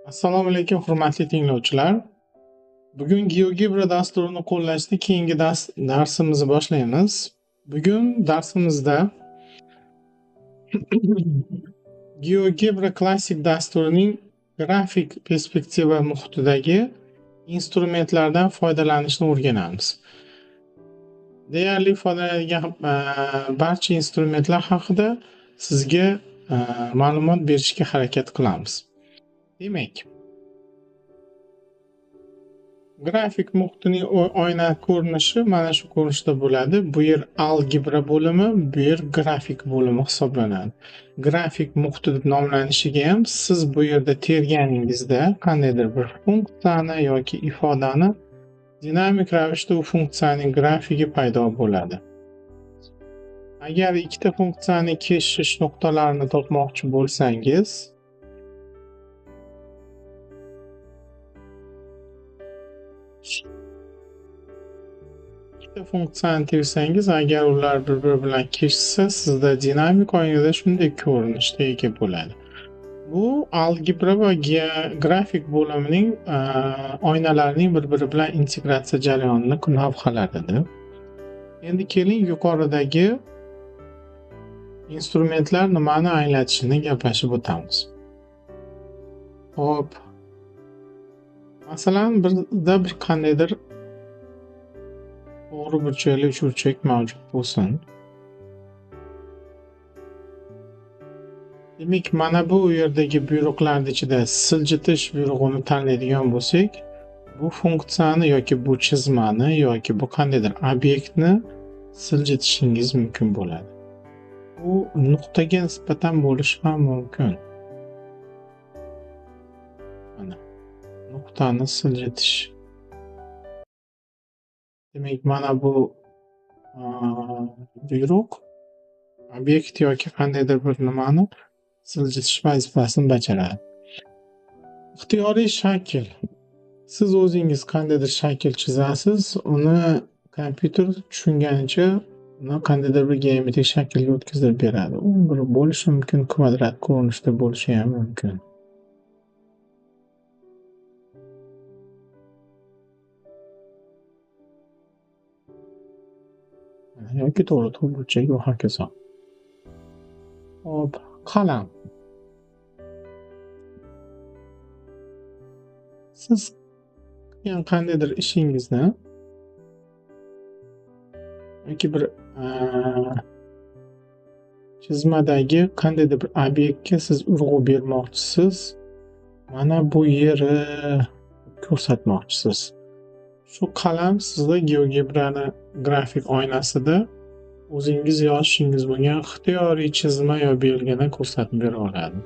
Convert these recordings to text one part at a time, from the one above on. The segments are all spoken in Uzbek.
Assalomu alaykum, hurmatli tinglovchilar. Bugun GeoGebra dasturini qo'llashda keyingi darsimizni boshlaymiz. Bugun darsimizda GeoGebra Classic dasturining grafik perspektiva muhitidagi instrumentlardan foydalanishni o'rganamiz. Deyarli foydalanadigan barcha instrumentlar haqida sizga ma'lumot berishga harakat qilamiz. Demak, grafik muhitining oyna ko'rinishi mana shu ko'rinishda bo'ladi. Bu yer algebra bo'limi, bu yer grafik bo'limi hisoblanadi. Grafik muhiti deb nomlanishiga ham siz bu yerda terganingizda qandaydir bir funksiyani yoki ifodani dinamik ravishda u funksiyaning grafigi paydo bo'ladi. Agar ikkita funksiyani keshish nuqtalarini topmoqchi bo'lsangiz, ikkita funksiyani tersangiz, agar ular bir-biri bilan keshsa, sizda dinamik oynada shunday ko'rinishda ega bo'ladi. Bu algebra va grafik bo'limining oynalarining bir-biri bilan integratsiya jarayonini lavhalaridir. Endi keling yuqoridagi instrumentlar nimani anglatishini gaplashib o'tamiz. Xo'p. Masalan, bizda bir qandaydir to'g'ri burchakli uchburchak mavjud bo'lsin. Demak, mana bu yerdagi buyruqlar ichida siljitish buyrug'ini tanlaydigan bo'lsak, bu funksiyani yoki bu chizmani yoki bu qandaydir obyektni siljitishingiz mumkin bo'ladi. Bu nuqtaga nisbatan bo'lishi ham mumkin. Mana nuqtani siljitish. Demak, mana bu buyruq obyekt yoki qandaydir bir nimani siljitish vazifasini bajaradi. Ixtiyoriy shakl. Siz o'zingiz qandaydir shakl chizasiz, uni kompyuter tushunganicha uni qandaydir bir geometrik shaklga o'tkazib beradi. U bir bo'lishi mumkin, kvadrat ko'rinishda bo'lishi ham mumkin. Yoki to'g'ri to'rtburchak va hokazo. Xo'p, qalam. Siz qilgan qandaydir ishingizni yoki bir chizmadagi qandaydir bir obyektga siz urg'u bermoqchisiz. Mana bu yeri ko'rsatmoqchisiz. Shu qalam sizda GeoGebrani grafik oynasida o'zingiz yozishingiz bo'lgan ixtiyoriy chizma yo belgini ko'rsatib bera oladi.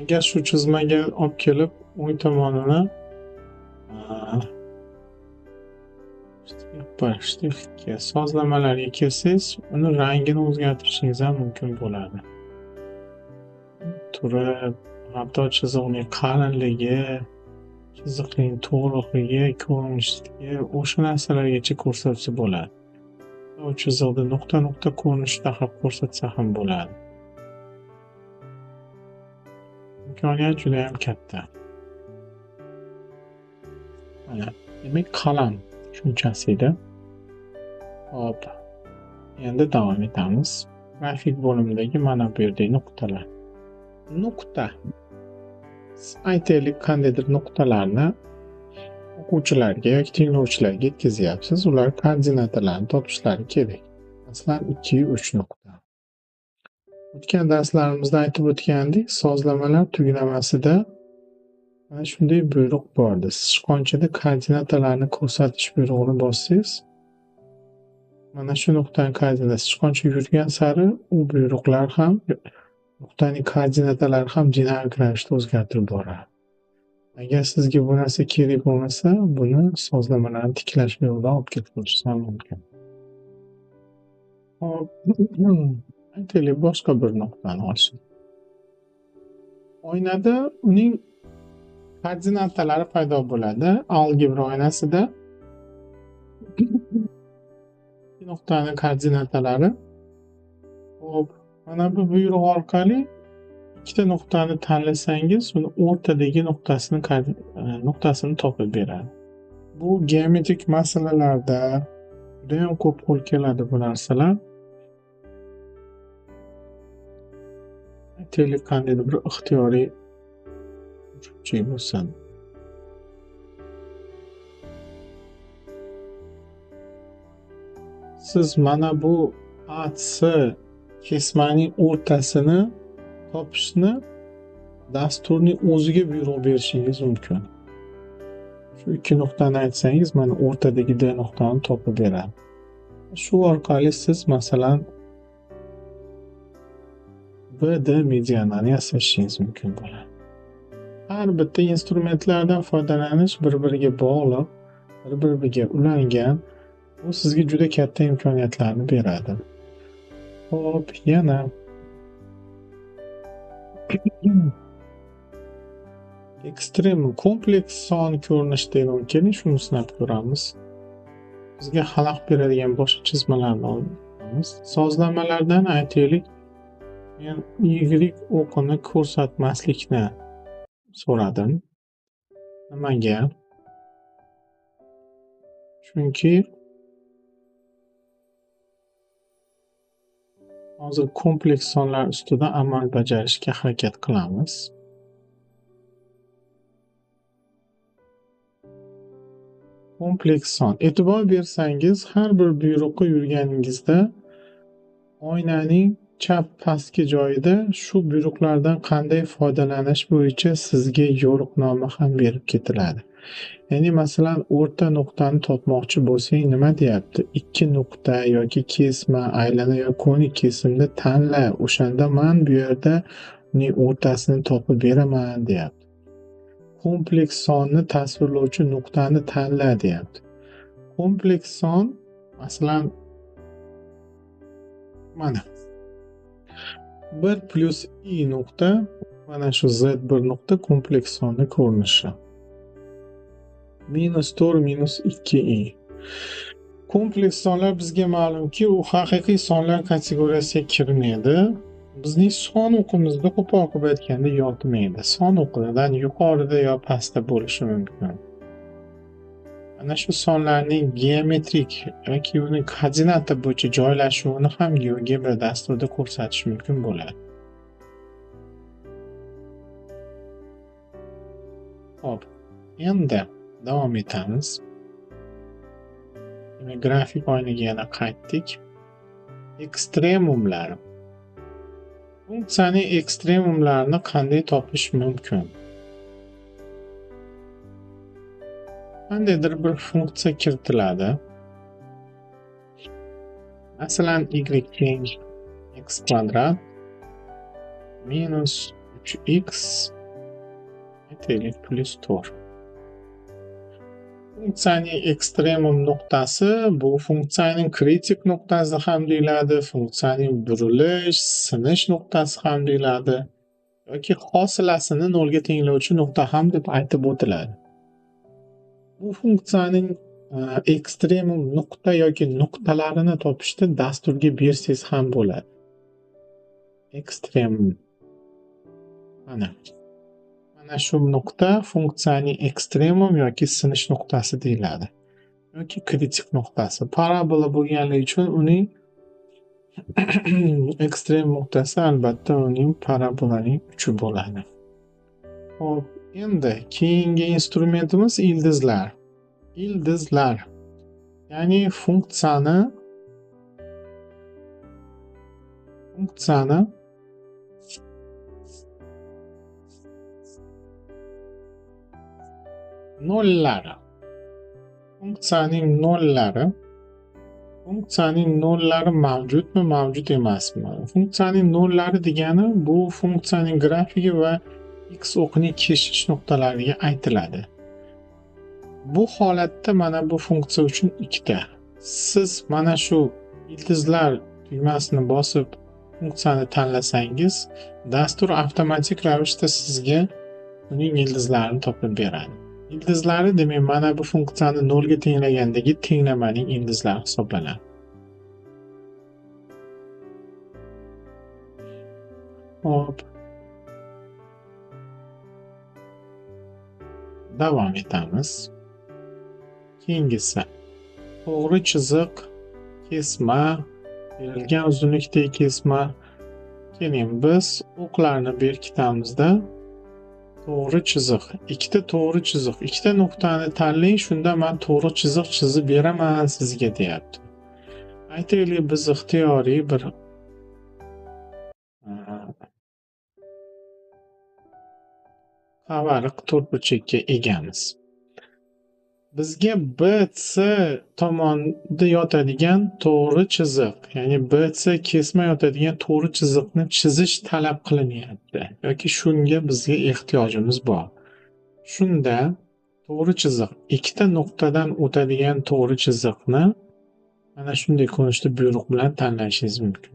Agar shu chizmaga olib kelib o'ng tomonini shtrixga sozlamalarga kelsangiz, uni rangini o'zgartirishingiz ham mumkin bo'ladi. Turi, hatto chiziqning qalinligi, chiziqning to'g'riligi, ko'rinishligi o'sha narsalargacha ko'rsatsa bo'ladi. U chiziqni nuqta-nuqta ko'rinishida ham ko'rsatsa ham bo'ladi. Imkoniyat juda ham katta. Mana, demak, qalam tushunchasi edi. Hop. Endi davom etamiz. Grafik bo'limidagi mana bu yerdagi nuqtalar. Nuqta. Aytaylik, qandaydir nuqtalarni o'quvchilarga yoki tinglovchilarga yetkazyapsiz. Ular koordinatalarni topishlari kerak. Masalan, 2, 3 nuqta. O'tgan darslarimizda aytib o'tgandik, sozlamalar tugnamasida mana shunday buyruq bordi. Sichqonchada koordinatalarni ko'rsatish buyrug'ini bossangiz, mana shu nuqtaning koordinatasi sichqoncha yurgan sari u buyruqlar ham, nuqtaning koordinatalari ham dinamik ravishda o'zgartirib boradi. Agar sizga bu narsa kerak bo'lmasa, buni sozlamalarni tiklash yo'lidan olib ketib qo'yishingiz ham mumkin. Hop, aytaylik, boshqa bir nuqtani olsin. Oynada uning koordinatalari paydo bo'ladi. Algebra oynasida nuqtaning koordinatalari. Hop, mana bu buyruq orqali Ikkita nuqtani tanlasangiz, uni o'rtadagi nuqtasini topib beradi. Bu geometrik masalalarda juda ham ko'p qo'l keladi bu narsalar. Aytaylik, qandaydir bir ixtiyoriy uchburchak bo'lsin. Siz mana bu AC kesmaning o'rtasini topishni dasturning o'ziga buyruq berishingiz mumkin. Shu ikki nuqtani aytsangiz, mana o'rtadagi D nuqtani topib beradi. Shu orqali siz masalan BD medianani yasashingiz mumkin bo'ladi. Har bitta instrumentlardan foydalanish bir-biriga bog'liq, bir-biriga ulangan. Bu sizga juda katta imkoniyatlarni beradi. Xo'p, yana ekstrem kompleks son ko'rinishida keling, shuni sinab ko'ramiz. Bizga xalaqit beradigan boshqa chizmalarni olamiz. Sozlamalardan aytaylik, men Y o'qini ko'rsatmaslikni so'radim. Nimaga? Chunki hozir kompleks sonlar ustida amal bajarishga harakat qilamiz. Kompleks son. E'tibor bersangiz, har bir buyruqqa yurganingizda oynaning chap pastki joyida shu buyruqlardan qanday foydalanish bo'yicha sizga yo'riqnoma ham berib ketiladi. Ya'ni masalan, o'rta nuqtani topmoqchi bo'lsang, nima deyapti? 2 nuqta yoki kesma, aylana yoki konik kesimni tanla. O'shanda men bu yerda uning o'rtasini topib beraman deyapti. Kompleks sonni tasvirlovchi nuqtani tanla deyapti. Kompleks son masalan mana 1 plus i nuqta, mana shu z1 nuqta kompleks sonni ko'rinishi. Minus 4 minus 2 i. Kompleks sonlar bizga ma'lumki, u haqiqiy sonlar kategoriyasiga kirmaydi. Bizning son o'qimizda qo'pol qilib aytganda yotmaydi. Son o'qidan yuqorida yo pastda bo'lishi mumkin. Ana shu sonlarning geometrik yoki uni koordinata bo'yicha joylashuvini ham GeoGebra dasturida ko'rsatish mumkin bo'ladi. Xo'p, endi davom etamiz. Demak, grafik oynaga yana qaytdik. Ekstremumlar. Funksiyaning ekstremumlarini qanday topish mumkin? Qandaydir bir funksiya kiritiladi. Masalan, y teng x kvadrat minus 3x aytaylik plus 4. Funksiyaning ekstremum nuqtasi bu funksiyaning kritik nuqtasi ham deyiladi, funksiyaning burilish, sinish nuqtasi ham deyiladi yoki hosilasini nolga tenglovchi nuqta ham deb aytib o'tiladi. Bu funksiyaning ekstremum nuqta yoki nuqtalarini topishda dasturga bersangiz ham bo'ladi. Ekstremum. Mana shu nuqta funksiyaning ekstremum yoki sinish nuqtasi deyiladi yoki kritik nuqtasi. Parabola bo'lganligi uchun uning ekstrem nuqtasi albatta uning parabolaning uchi bo'ladi. Xo'p, endi keyingi instrumentimiz ildizlar. Ildizlar. Ya'ni funksiyani nollari. Funksiyaning nollari. Funksiyaning nollari mavjudmi, mavjud emasmi? Funksiyaning nollari degani bu funksiyaning grafigi va x o'qining keshish nuqtalariga aytiladi. Bu holatda mana bu funksiya uchun ikkita. Siz mana shu ildizlar tugmasini bosib funksiyani tanlasangiz, dastur avtomatik ravishda sizga uning ildizlarini topib beradi. Ildizlari demak mana bu funksiyani nolga tenglagandagi tenglamaning ildizlari hisoblanadi. Xo'p. Davom etamiz. Keyingisi to'g'ri chiziq, kesma, berilgan uzunlikdagi kesma. Keling, biz o'qlarni berkitamizda to'g'ri chiziq, ikkita to'g'ri chiziq, ikkita nuqtani tanlang, shunda men to'g'ri chiziq chizib beraman sizga deyapti. Aytaylik, biz ixtiyoriy bir qavariq to'rtburchakka egamiz. Bizga BC tomonda yotadigan to'g'ri chiziq, ya'ni BC kesma yotadigan to'g'ri chiziqni chizish talab qilinyapti yoki shunga bizga ehtiyojimiz bor. Shunda to'g'ri chiziq, ikkita nuqtadan o'tadigan to'g'ri chiziqni mana shunday ko'rinishda buyruq bilan tanlashingiz mumkin.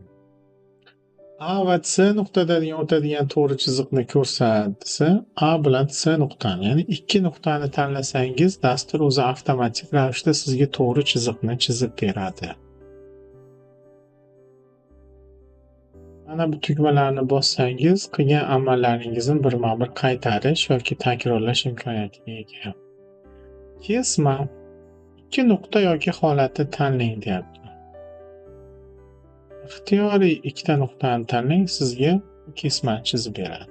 A va C nuqtadan o'tadigan to'g'ri chiziqni ko'rsatsa, A bilan C nuqtani, ya'ni ikki nuqtani tanlasangiz, dastur o'zi avtomatik ravishda sizga to'g'ri chiziqni chizib beradi. Mana bu tugmalarni bossangiz, qilgan amallaringizni birma-bir qaytarish yoki takrorlash imkoniyatiga ega. Kesma, ikki nuqta yoki holatni tanlang deyapti. Ixtiyoriy ikkita nuqtani tanlang, sizga kesmani chizib beradi.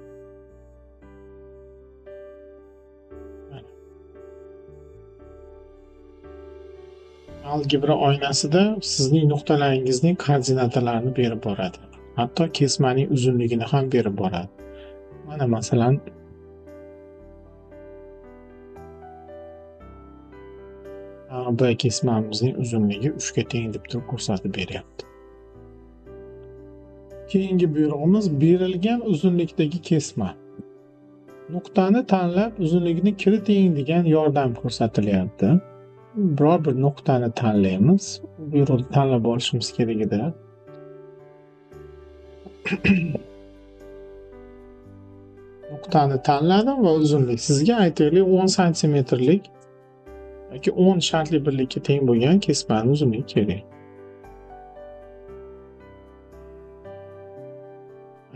Algebra oynasida sizning nuqtalaringizning koordinatalarini berib boradi. Hatto kesmaning uzunligini ham berib boradi. Mana masalan AB kesmamizning uzunligi 3 ga teng deb turib ko'rsatib beryapti. Keyingi buyrug'imiz berilgan uzunlikdagi kesma. Nuqtani tanlab uzunligini kiriting degan yordam ko'rsatilyapti. Biror bir nuqtani tanlaymiz. Buyruqni tanlab olishimiz kerak edi. Nuqtani tanladim va uzunlik sizga aytaylik 10 santimetrlik yoki 10 shartli birlikka teng bo'lgan kesmani uzunligi kerak.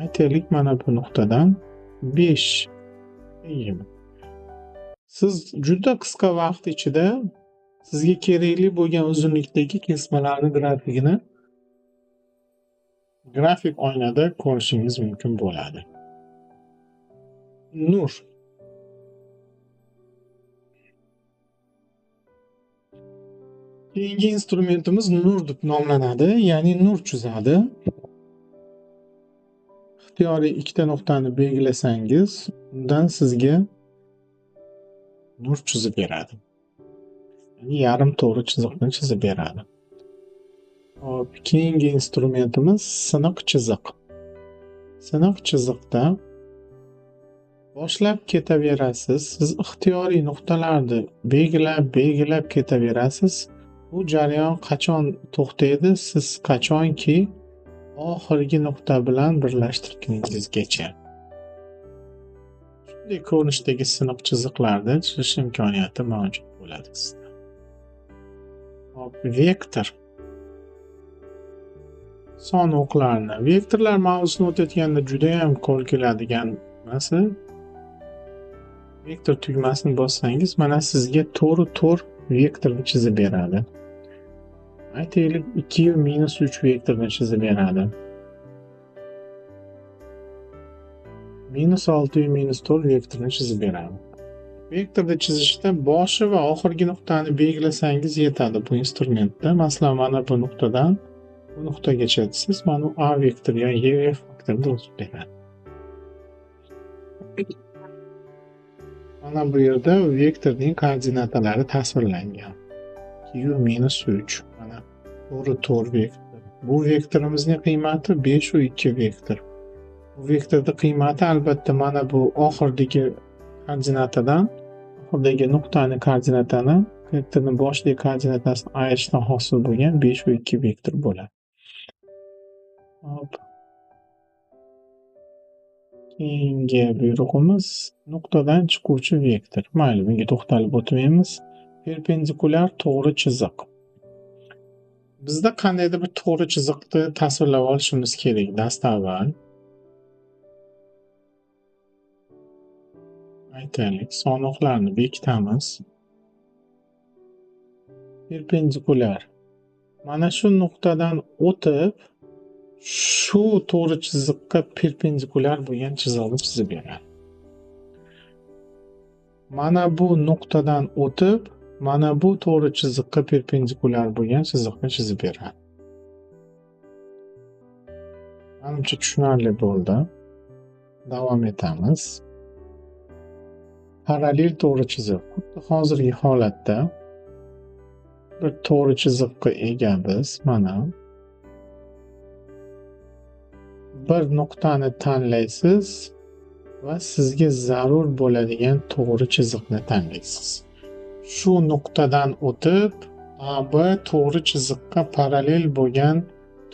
Aytaylik, mana bu nuqtadan 5. Siz juda qisqa vaqt ichida sizga kerakli bo'lgan uzunlikdagi kesmalarni grafikini grafik oynada ko'rishingiz mumkin bo'ladi. Nur. Keyingi instrumentimiz nur deb nomlanadi, ya'ni nur chizadi. Ixtiyoriy ikkita nuqtani belgilasangiz, undan sizga nur chizib beradi. Ya'ni yarim to'g'ri chiziqni chizib beradi. Hop, keyingi instrumentimiz siniq chiziq. Siniq chiziqda boshlab ketaverasiz. Siz ixtiyoriy nuqtalarni belgilab ketaverasiz. Bu jarayon qachon to'xtaydi? Siz qachonki oxirgi nuqta bilan birlashtirganingizgacha. Shunday ko'rinishdagi siniq chiziqlarni chizish imkoniyati mavjud bo'ladi sizda. Hop, vektor. Son o'qlarni. Vektorlar mavzusini o'tayotganda juda ham qo'l keladigan narsa. Vektor tugmasini bossangiz, mana sizga to'g'ri to'rt vektorni chizib beradi. Aytaylik, 2 minus 3 vektorini chizib beradi. Minus 6 minus 4 vektorini chizib beradi. Vektorni chizishda boshi va oxirgi nuqtani belgilasangiz yetadi bu instrumentda. Masalan, mana bu nuqtadan bu nuqtagacha siz mana bu A vektori yoki Y vektorini o'zib beradi. Mana bu yerda vektorning koordinatalari tasvirlangan. 2 minus 3 mana to'g'ri to'rt vektor. Bu vektorimizning qiymati 5 va 2 vektor. Bu vektorning qiymati albatta mana bu oxirdagi koordinatadan, oxirdagi nuqtani koordinatani vektorning boshidagi koordinatasini ayirishdan hosil bo'lgan 5 va 2 vektor bo'ladi. Hop. Keyingi buyrug'imiz nuqtadan chiquvchi vektor. Mayli, bunga to'xtalib o'tmaymiz. Perpendikulyar to'g'ri chiziq. Bizda qandaydir bir to'g'ri chiziqni tasvirlab olishimiz kerak dastavval. Aytaylik, sonliqlarni bekitamiz. Perpendikulyar. Mana shu nuqtadan o'tib, shu to'g'ri chiziqqa perpendikulyar bo'lgan chiziqni chizib beradi. Mana bu nuqtadan o'tib, mana bu to'g'ri chiziqqa perpendikulyar bo'lgan chiziqni chizib beradi. Manimcha tushunarli bo'ldi. Davom etamiz. Parallel to'g'ri chiziq. Xuddi hozirgi holatda bir to'g'ri chiziqqa egamiz. Mana bir nuqtani tanlaysiz va sizga zarur bo'ladigan to'g'ri chiziqni tanlaysiz. Shu nuqtadan o'tib, AB to'g'ri chiziqqa parallel bo'lgan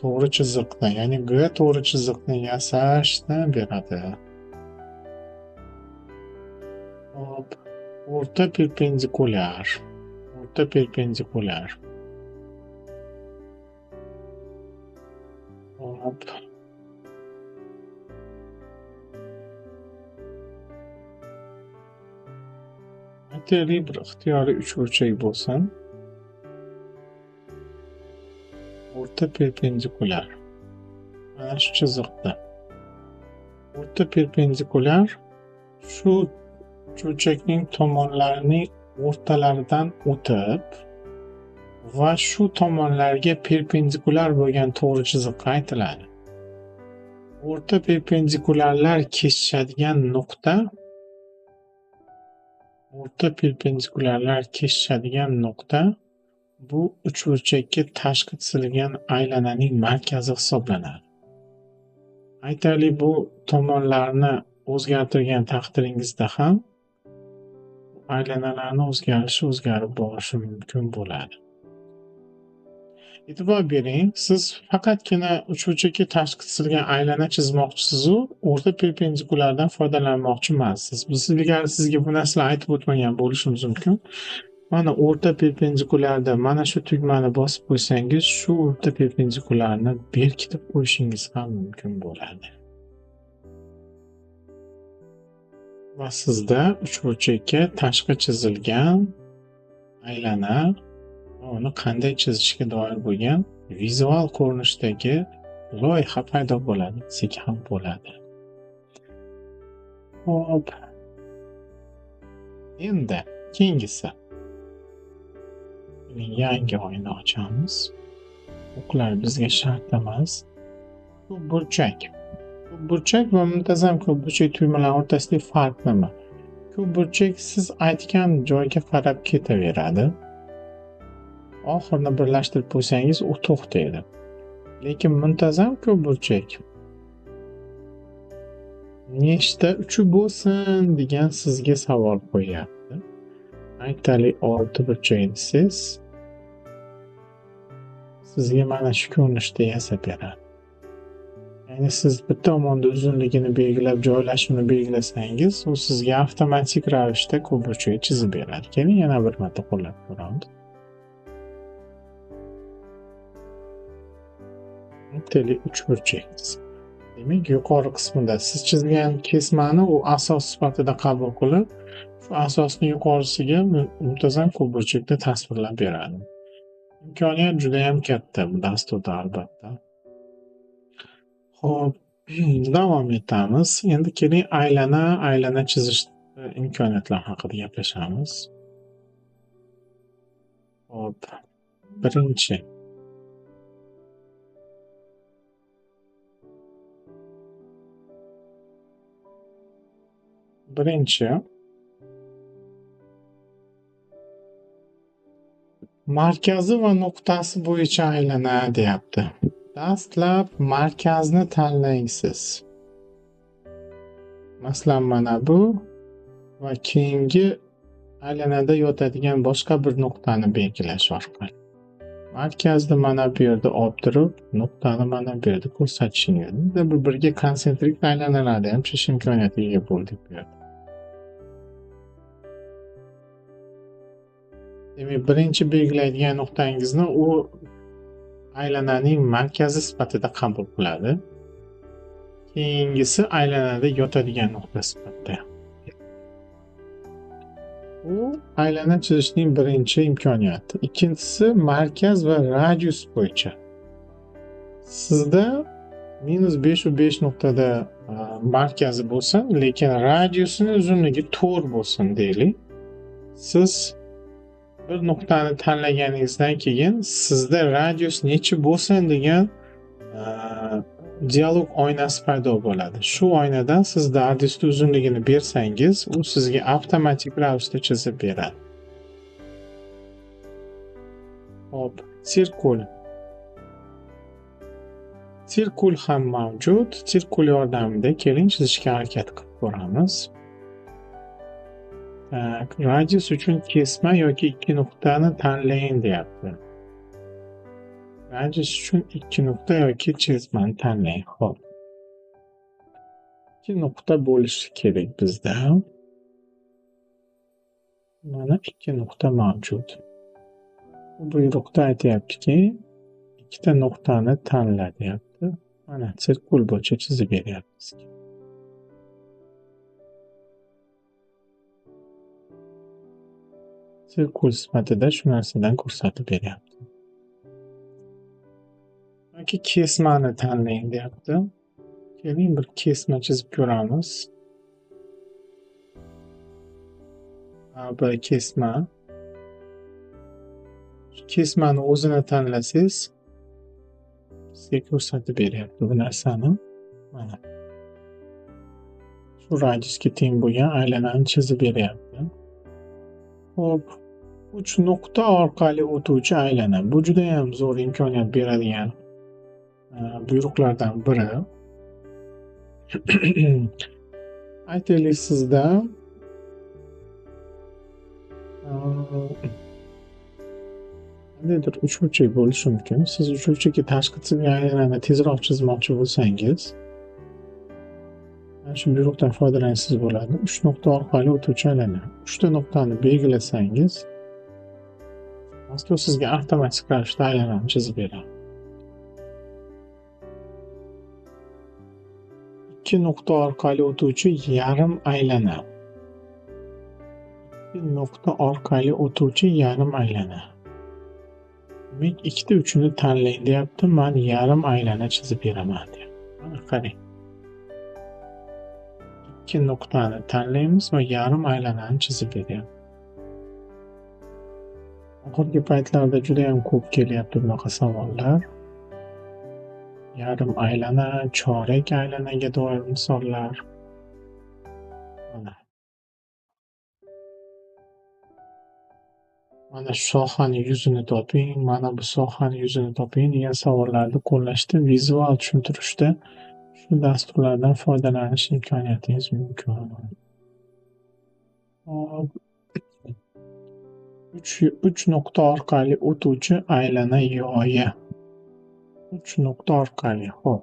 to'g'ri chiziqni, ya'ni G to'g'ri chiziqni yasashni beradi. Hop, o'rta perpendikulyar. O'rta perpendikulyar. Hop. Aytaylik, bir ixtiyoriy uchburchak bo'lsin. O'rta perpendikulyar. Mana shu chiziqda. O'rta perpendikulyar shu uchburchakning tomonlarining o'rtalaridan o'tib va shu tomonlarga perpendikulyar bo'lgan to'g'ri chiziqqa aytiladi. O'rta perpendikulyarlar kesishadigan nuqta, o'rta perpendikulyarlar kesishadigan nuqta bu uchburchakka tashqi chizilgan aylananing markazi hisoblanadi. Aytaylik, bu tomonlarni o'zgartirgan taqdiringizda ham aylanalarni o'zgarishi o'zgarib borishi mumkin bo'ladi. E'tibor bering, siz faqatgina uchburchakka tashqi chizilgan aylana chizmoqchisiz-u, o'rta perpendikulyardan foydalanmoqchi emassiz. Biz ilgari sizga bu narsani aytib o'tmagan bo'lishimiz mumkin. Mana o'rta perpendikulyarda mana shu tugmani bosib qo'ysangiz, shu o'rta perpendikulyarni berkitib qo'yishingiz ham mumkin bo'ladi. Va sizda uchburchakka tashqi chizilgan aylana va uni qanday chizishga doir bo'lgan vizual ko'rinishdagi loyiha paydo bo'ladi, desak ham bo'ladi. Xo'p. Endi keyingisi. Yangi oyna ochamiz. O'qlar bizga shart emas. Ko'pburchak. Ko'pburchak va muntazam ko'pburchak tugmalari o'rtasidagi farq nima? Ko'pburchak siz aytgan joyga qarab ketaveradi. Oxirini birlashtirib qo'ysangiz, u to'xtaydi. Lekin muntazam ko'pburchak nechta uchi bo'lsin degan sizga savol qo'yapti. Aytaylik, 6 burchak desangiz, sizga mana shu ko'rinishda yasab beradi. Ya'ni siz bir tomonda uzunligini belgilab, joylashuvini belgilasangiz, u sizga avtomatik ravishda ko'pburchak chizib beradi. Keling, yana bir marta qo'llab ko'ramiz. Aytaylik, 3 burchak. Demak, yuqori qismida siz chizgan kesmani u asos sifatida qabul qilib, shu asosni yuqorisiga muntazam ko'pburchakda tasvirlab beradi. Imkoniyat juda ham katta bu dasturda albatta. Xo'p, davom etamiz. Endi keling aylana chizish imkoniyatlari haqida gaplashamiz. Xo'p, birinchi. Birinchi markazi va nuqtasi bo'yicha aylana deyapti. Dastlab markazni tanlaysiz. Masalan, mana bu va keyingi aylanada yotadigan boshqa bir nuqtani belgilash orqali. Markazni mana bu yerda olib turib, nuqtani mana bu yerda ko'rsatishingiz. Bir-biriga konsentrik aylanalarni ham chizish imkoniyatiga ega bo'ldik bu yerda. Demak, birinchi belgilaydigan nuqtangizni u aylananing markazi sifatida qabul qiladi. Keyingisi aylanada yotadigan nuqta sifatida. Bu aylana chizishning birinchi imkoniyati. Ikkinchisi markaz va radius bo'yicha. Sizda -5 va 5 nuqtada markazi bo'lsin, lekin radiusini uzunligi 4 bo'lsin deylik. Siz bir nuqtani tanlaganingizdan keyin sizda radius necha bo'lsin degan dialog oynasi paydo bo'ladi. Shu oynadan siz radiusni uzunligini bersangiz, u sizga avtomatik ravishda chizib beradi. Hop, sirkul. Sirkul ham mavjud. Sirkul yordamida keling chizishga harakat qilib ko'ramiz. Tak, radius uchun kesma yoki 2 nuqtani tanlang deyapti. Radius uchun 2 nuqta yoki chizmani tanlang. Xo'p. 2 nuqta bo'lishi kerak bizda. Mana 2 nuqta mavjud. Bu buyruqda aytyaptiki, 2ta nuqtani tanla deyapti. Mana sirkul bo'yicha chizib beryapti bizga. Sirkul sifatida shu narsadan ko'rsatib beryapti. Yoki kesmani tanlang deyapti. Keling bir kesma chizib ko'ramiz. AB kesma. Shu kesmani o'zini tanlasangiz, sizga ko'rsatib beryapti bu narsani. Mana. Shu radiusga teng bo'lgan aylanani chizib beryapti. Xo'p, 3 nuqta orqali o'tuvchi aylana. Bu juda ham zo'r imkoniyat beradigan buyruqlardan biri. Aytaylik, sizda qandaydir uchburchak bo'lishi mumkin. Siz uchburchakka tashqi chizilgan aylanani tezroq chizmoqchi bo'lsangiz, mana shu buyruqdan foydalansangiz bo'ladi. 3 nuqta orqali o'tuvchi aylana. 3 ta nuqtani belgilasangiz, dastur sizga avtomatik ravishda aylanani chizib beradi. 2 nuqta orqali o'tuvchi yarim aylana. 2 nuqta orqali o'tuvchi yarim aylana. Demak, 2ta 3ni tanlang deyapti. Men yarim aylana chizib beraman deyapti. Mana qarang. 2 nuqtani tanlaymiz va yarim aylanani chizib beryapti. Oxirgi paytlarda juda ham ko'p kelyapti bunaqa savollar. Yarim aylana, chorak aylanaga doir misollar. Mana. Mana shu sohani yuzini toping, mana bu sohani yuzini toping degan savollarni qo'llashda, vizual tushuntirishda shu dasturlardan foydalanish imkoniyatingiz mumkin. Hop. 3 nuqta orqali o'tuvchi aylana yoyi. 3 nuqta orqali. Xo'p.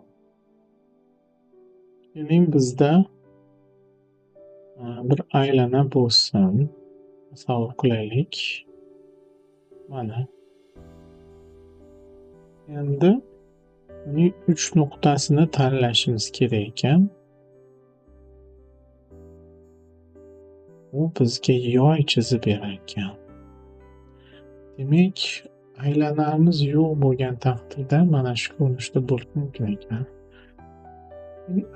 Keling bizda bir aylana bo'lsin. Tasavvur qilaylik. Mana. Endi uning 3 nuqtasini tanlashimiz kerak ekan. U bizga yoy chizib berar ekan. Demak, aylanamiz yo'q bo'lgan taqdirda mana shu ko'rinishda bo'lishi mumkin ekan.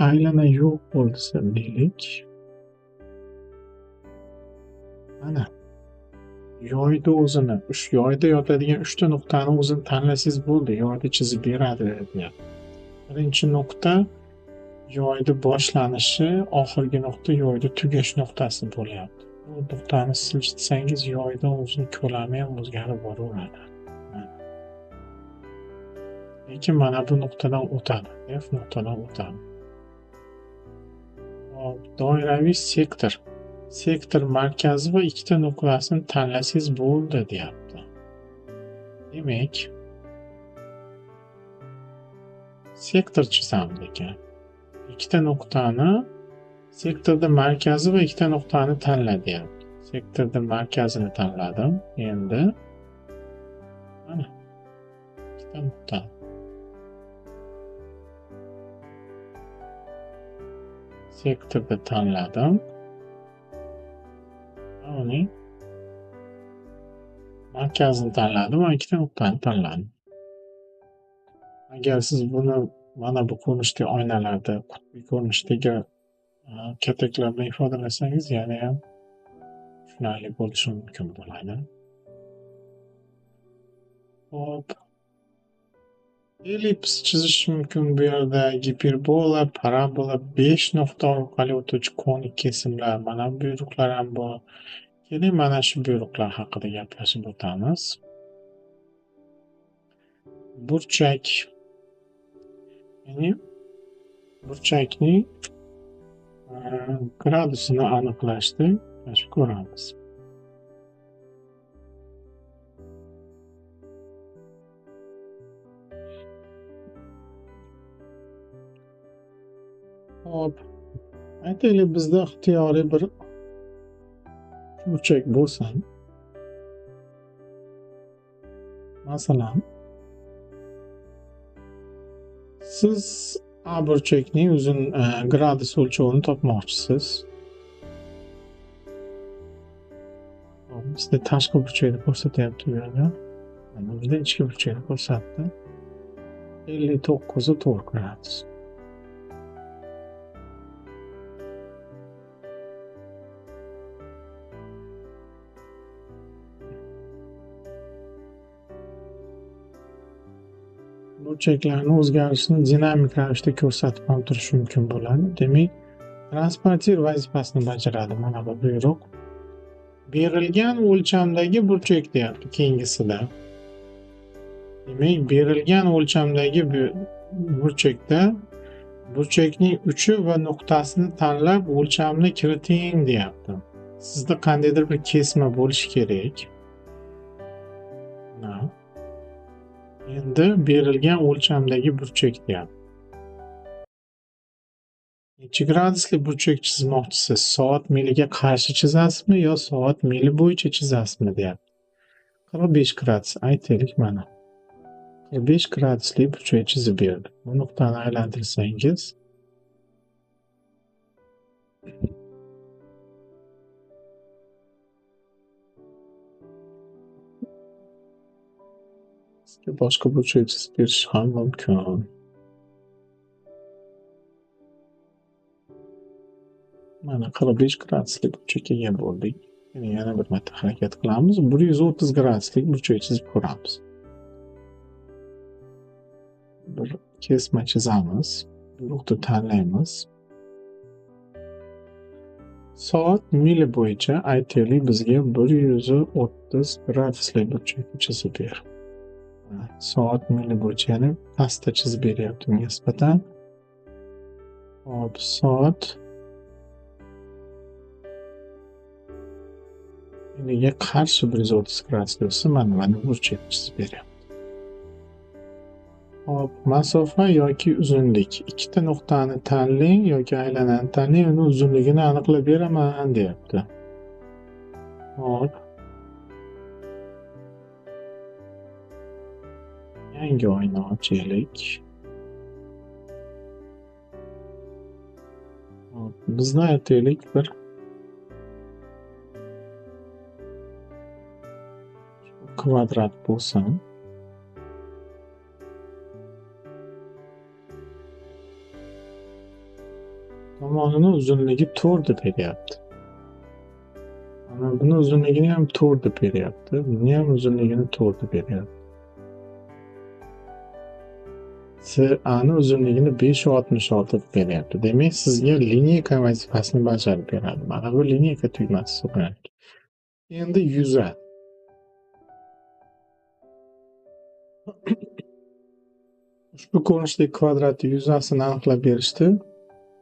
Aylana yo'q bo'lsa deylik. Mana yoyda o'zini, yoyda yotadigan 3 ta nuqtani o'zini tanlasangiz bo'ldi, yoyda chizib beradi deyapti. Birinchi nuqta yoyda boshlanishi, oxirgi nuqta yoyda tugash nuqtasi bo'lyapti. Bu nuqtani siljitsangiz yoyda o'zini ko'lami ham o'zgarib boraveradi. Lekin mana bu nuqtadan o'tadi, F nuqtadan o'tadi. Hop, doiraviy sektor. Sektor markazi va 2ta nuqtasini tanlasangiz bo'ldi deyapti. Demak, sektor chizamiz ekan. 2ta nuqtani sektorda markazi va 2ta nuqtani tanla deyapti. Sektorda markazini tanladim. Endi mana 2ta nuqta. Sektorda tanladim. Uning Markazini tanladim va ikkita nuqtani tanladim. Agar siz buni mana bu ko'rinishdagi oynalarda, qutbiy ko'rinishdagi kataklar bilan ifodalasangiz, yana ham tushunarli bo'lishi mumkin bo'ladi. Hop. Ellips chizish mumkin bu yerda, giperbola, parabola, 5 nuqta orqali o'tuvchi konik kesimlar, mana bu buyruqlar ham bor. Keling, mana shu buyruqlar haqida gaplashib o'tamiz. Burchak. Ya'ni burchakning gradusini aniqlashni ko'ramiz. Hop, aytaylik, bizda ixtiyoriy bir burchak bo'lsin. Masalan, siz A burchakning uzun gradus o'lchovini topmoqchisiz. Hop, bizda tashqi burchakni ko'rsatyapti bu yerda. Mana bizda ichki burchakni ko'rsatdi. 59,4 gradus. Burchaklarni o'zgarishini dinamik ravishda ko'rsatib ham turish mumkin bo'ladi. Demak, transportir vazifasini bajaradi mana bu buyruq. Berilgan o'lchamdagi burchak deyapti keyingisida. Demak, berilgan o'lchamdagi burchakda burchakning uchi va nuqtasini tanlab o'lchamni kiriting deyapti. Sizda qandaydir bir kesma bo'lishi kerak. Mana. Endi berilgan o'lchamdagi burchak deyapti. Necha gradusli burchak chizmoqchisiz? Soat miliga qarshi chizasizmi yo soat mili bo'yicha chizasizmi deyapti. 45 gradus aytaylik mana. 45 gradusli burchak chizib berdi. Bu nuqtani aylantirsangiz sizga boshqa burchak chizib berish ham mumkin. Mana 45 gradusli burchakka ega bo'ldik. Endi yana bir marta harakat qilamiz. 130 graduslik burchak chizib ko'ramiz. Bir kesma chizamiz. Buyruqni tanlaymiz. Soat mili bo'yicha aytaylik bizga 130 graduslik burchakni chizib ber. Soat mili bo'yicha, ya'ni pastda chizib beryapti unga nisbatan. Hop, soat miliga qarshi 130 gradus bo'lsa, mana burchak chizib beryapti. Hop, masofa yoki uzunlik. Ikkita nuqtani tanlang yoki aylanani tanlang, uni uzunligini aniqlab beraman deyapti. Hop. Yangi oyna ochaylik. Hop, bizni aytaylik bir kvadrat bo'lsin. Tomonini uzunligi 4 deb beryapti. Mana buni uzunligini ham 4 deb beryapti. Buni ham uzunligini 4 deb beryapti. CA'ni uzunligini 5.66 deb beryapti. Demak, sizga lineyka vazifasini bajarib beradi. Mana bu lineyka tugmasi hisoblanadi. Endi yuza. Ushbu ko'rinishdagi kvadratni yuzasini aniqlab berishdi.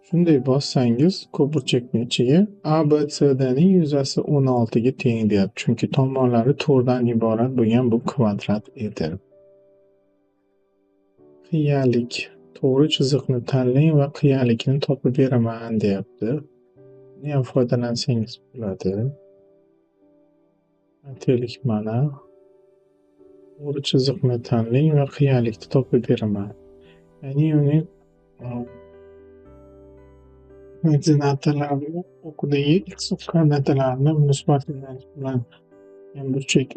Shunday bossangiz, ko'pburchakning ichiga ABCD ning yuzasi 16 ga teng deyapti. Chunki tomonlari 4 dan iborat bo'lgan bu kvadrat edi. Qiyalik. To'g'ri chiziqni tanlang va qiyalikni topib beraman deyapti. Buni ham foydalansangiz bo'ladi. Aytaylik mana. To'g'ri chiziqni tanlang va qiyalikni topib beraman. Ya'ni uning koordinatalarini o'qidagi x koordinatalarini musbat yo'nalish bilan burchak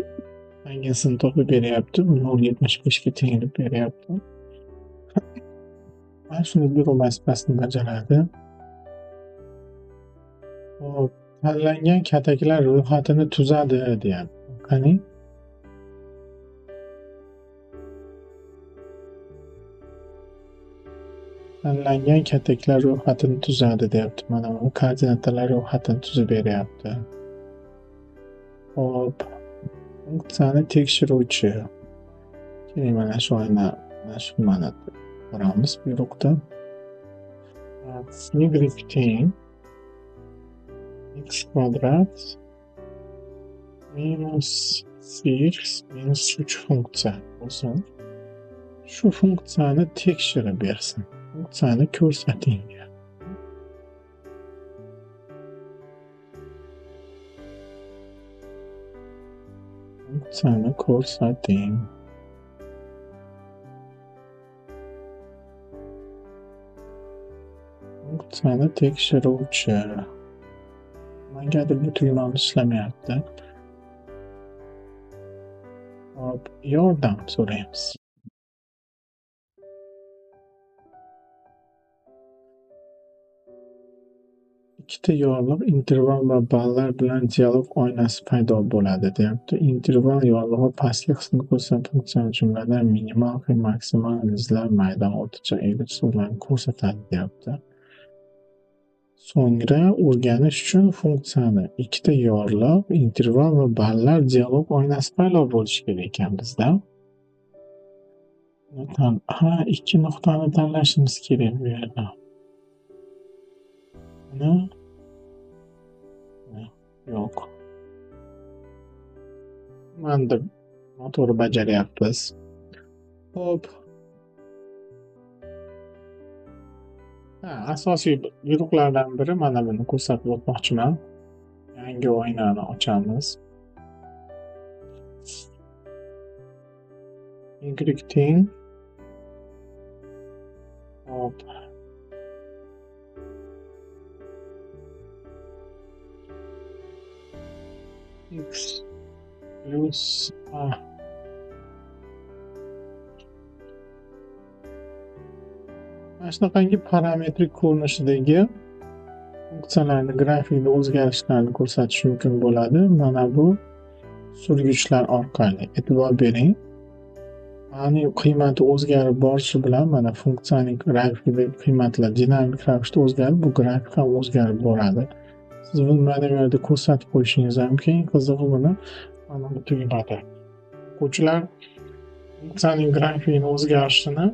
Tangasini topib beryapti. 0.75 ga teng deb beryapti. Mana shuni buyruq vazifasini bajaradi. Xo'p, tanlangan kataklar ro'yxatini tuzadi deyapti. Qani? Tanlangan kataklar ro'yxatini tuzadi deyapti. Mana bu koordinatalar ro'yxatini tuzib beryapti. Xo'p, funksiyani tekshiruvchi. Keling, mana shu oyna, mana shu nimani ko'ramiz buyruqda. Y teng x kvadrat minus x minus 3 funksiya bo'lsin. Shu funksiyani tekshirib bersin. Funksiyani ko'rsating. Funksiyani ko'rsating. Funksiyani tekshiruvchi. Nimagadir bu tugmamiz ishlamayapti. Hop, yordam so'raymiz. Ikkita yorliq interval va ballar bilan dialog oynasi paydo bo'ladi deyapti. Interval yorlig'i pastki qismini ko'rsatgan funksiyani jumladan minimal va maksimal izlar maydon o'rtacha egri chiziqlarni ko'rsatadi deyapti. So'ngra o'rganish uchun funksiyani ikkita yorliq, interval va ballar dialog oynasi paydo bo'lishi kerak ekan bizda. Ha, ikki nuqtani tanlashimiz kerak bu yerda. Buni yo'q. Mana noto'g'ri bajaryapmiz. Xo'p. Ha, asosiy buyruqlardan biri mana buni ko'rsatib o'tmoqchiman. Yangi oynani ochamiz. Y teng. Hop. X plus A. Mana shunaqangi parametrik ko'rinishidagi funksiyalarni grafikda o'zgarishlarni ko'rsatish mumkin bo'ladi. Mana bu surgichlar orqali. E'tibor bering. Ma'ni qiymati o'zgarib borishi bilan mana funksiyaning grafikidagi qiymatlar dinamik ravishda o'zgarib, bu grafik ham o'zgarib boradi. Siz buni mana bu yerda ko'rsatib qo'yishingiz ham mumkin. Qizig'i buni mana bu tugmada. O'quvchilar funksiyaning grafikini o'zgarishini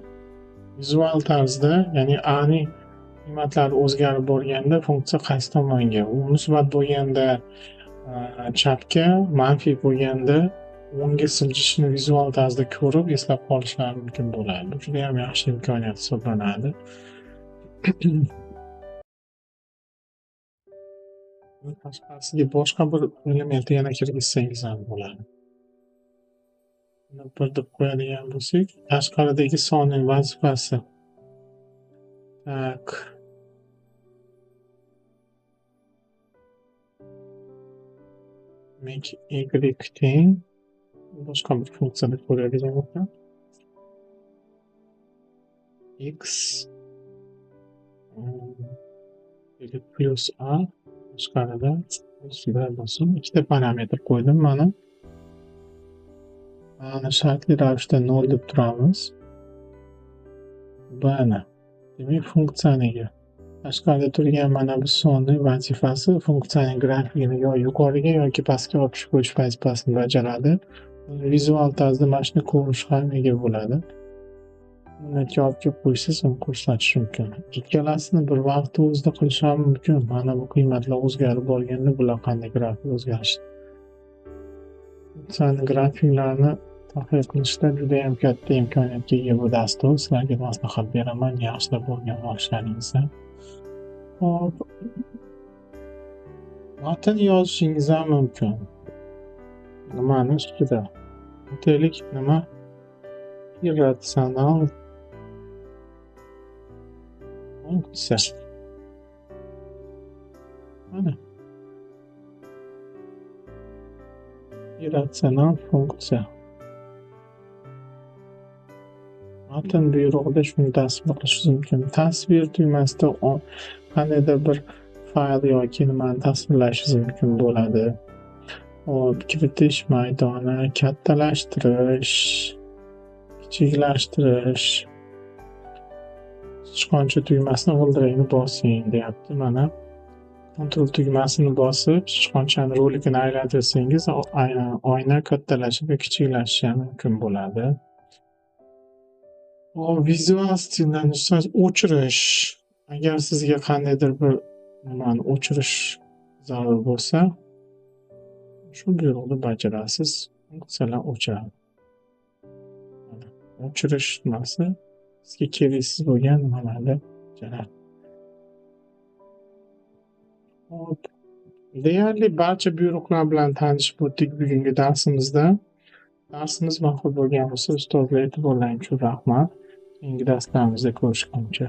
vizual tarzda, ya'ni a ning qiymatlari o'zgarib borganda funksiya qaysi tomonga, u musbat bo'lganda chapga, manfiy bo'lganda o'ngga siljishini vizual tarzda ko'rib eslab qolishlari mumkin bo'ladi. Bu juda ham yaxshi imkoniyat hisoblanadi. Tashqarisiga boshqa bir elementni yana kirgizsangiz ham bo'ladi. Buni bir deb qo'yadigan bo'lsak, tashqaridagi sonning vazifasi. Tak. Demak, y teng boshqa bir funksiyada ko'radigan bo'lsak, x plus a tashqarida plus b bo'lsin. Ikkita parametr qo'ydim mana. Mana shartli ravishda 0 deb turamiz. B-ni. Demak, funksiyaniki tashqarida turgan mana bu sonning vazifasi funksiyaning grafikini yo yuqoriga yoki pastga olib tushib qo'yish vazifasini bajaradi. Vizual tarzda mana shuni ko'rish ham ega bo'ladi. Buni olib kelib qo'ysangiz, uni ko'rsatish mumkin. Ikkalasini bir vaqtda o'zida qilish ham mumkin. Mana bu qiymatlar o'zgarib borganda bular qanday grafik o'zgarishi. Funksiyaning grafiklarini tahlil qilishda juda ham katta imkoniyatga ega bu dastur. Sizlarga maslahat beraman, yaxshilab o'rganib olishlaringizni. Xo'p. Matn yozishingiz ham mumkin. Nimani ustida? Aytaylik, nima? Irratsional funksiya. Mana. Irratsional funksiya. Matn buyrug'ida shuni tasvir qilishingiz mumkin. Tasvir tugmasida qandaydir bir fayl yoki nimani tasvirlashingiz mumkin bo'ladi. Hop, kiritish maydoni, kattalashtirish, kichiklashtirish. Sichqoncha tugmasini g'ildiragini bosing deyapti mana. Ctrl tugmasini bosib, sichqonchani rolikini aylantirsangiz, oyna kattalashib va kichiklashishi ham mumkin bo'ladi. Hop, vizual stildan o'chirish. Agar sizga qandaydir bir nimani o'chirish zarur bo'lsa, shu buyruqni bajarasiz, funksiyalar o'chiradi. Mana, o'chirish nimasi sizga keraksiz bo'lgan nimalarni bajaradi. Hop, deyarli barcha buyruqlar bilan tanishib o'tdik bugungi darsimizda. Darsimiz ma'qul bo'lgan bo'lsa, ustozlar e'tiborlaring uchun rahmat. Keyingi darslarimizda ko'rishguncha.